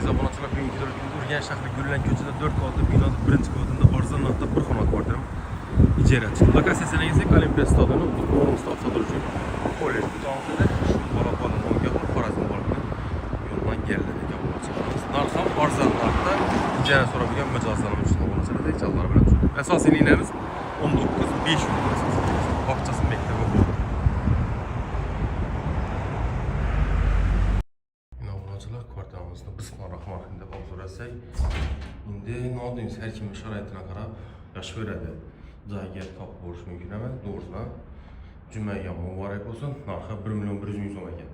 Aziz obunachilar, bugungi rolikimiz Urganch shahri Gullan ko'chasida 4 qavatli binoda birinchi qavatida arzon narxda bir xona kvartira ijara chiqdi. Lokatsiyasini kelsak, Olimpiya stadioni, o'rnisida avtodor kollej jonisida shu Bolabola nomga Xorazm borgan yo'ldan keladi obunachilarimiz. Narx ham arzon narxda, ijara so'rab mijozlarimiz uchun obunachilar detallar bilan tushadi. Asosiy liniyamiz 19 5 bog'chasi maktabi bu. Obunachilar, kvartiramizni bismillahirrohmanirrohim deb so'rasak, endi nodin har kimning sharoitiga qarab yashaveradi. Joyga topib bo'lishi mumkin emas, to'g'risidan jumaga muborak bo'lsin. Narxi 1 million 100 ming so'm ekan.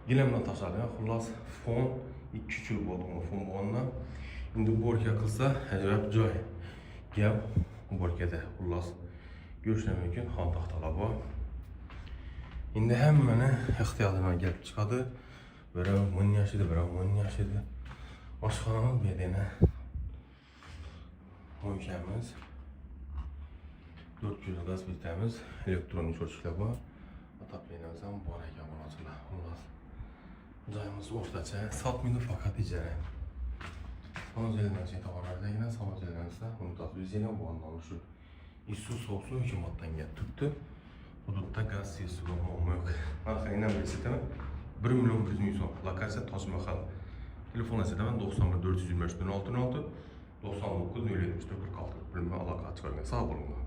Gilamdan tashlangan, xullas fon 2-3 yil bo'ldi uni fon bo'lgandan. Endi уборка qilsa ajoyib joy. Gap уборка da, xullas ko'rishlar mumkin, xon taxtalar bor. Endi hammani ehtiyojini kelib chiqadi. Birov buni yashaydi, birov buni yashaydi. Oshxonamiz bu yerda yana mo'ykamiz. 400 gaz plitamiz, elektron счетчик lar bor. Отопление miz ham bor ekan obunachilar. Xullas joyimiz o'rtacha, sotmaydi, faqat ijara. Samozeldan tovarlardagina samozeldan esa mumtoz yuzina bu shu suv sovuq suv hukumatdan kelib turibdi. Hududda gaz suv muammo yo'q. Narxini yana bir eslataman. 1 million 100 ming so'm. Lokatsiya Toj Mahal. Telefon eslataman: 91 425 06 06, 99 074 46. Bilmay aloqa chiqargan. Sog' bo'linglar.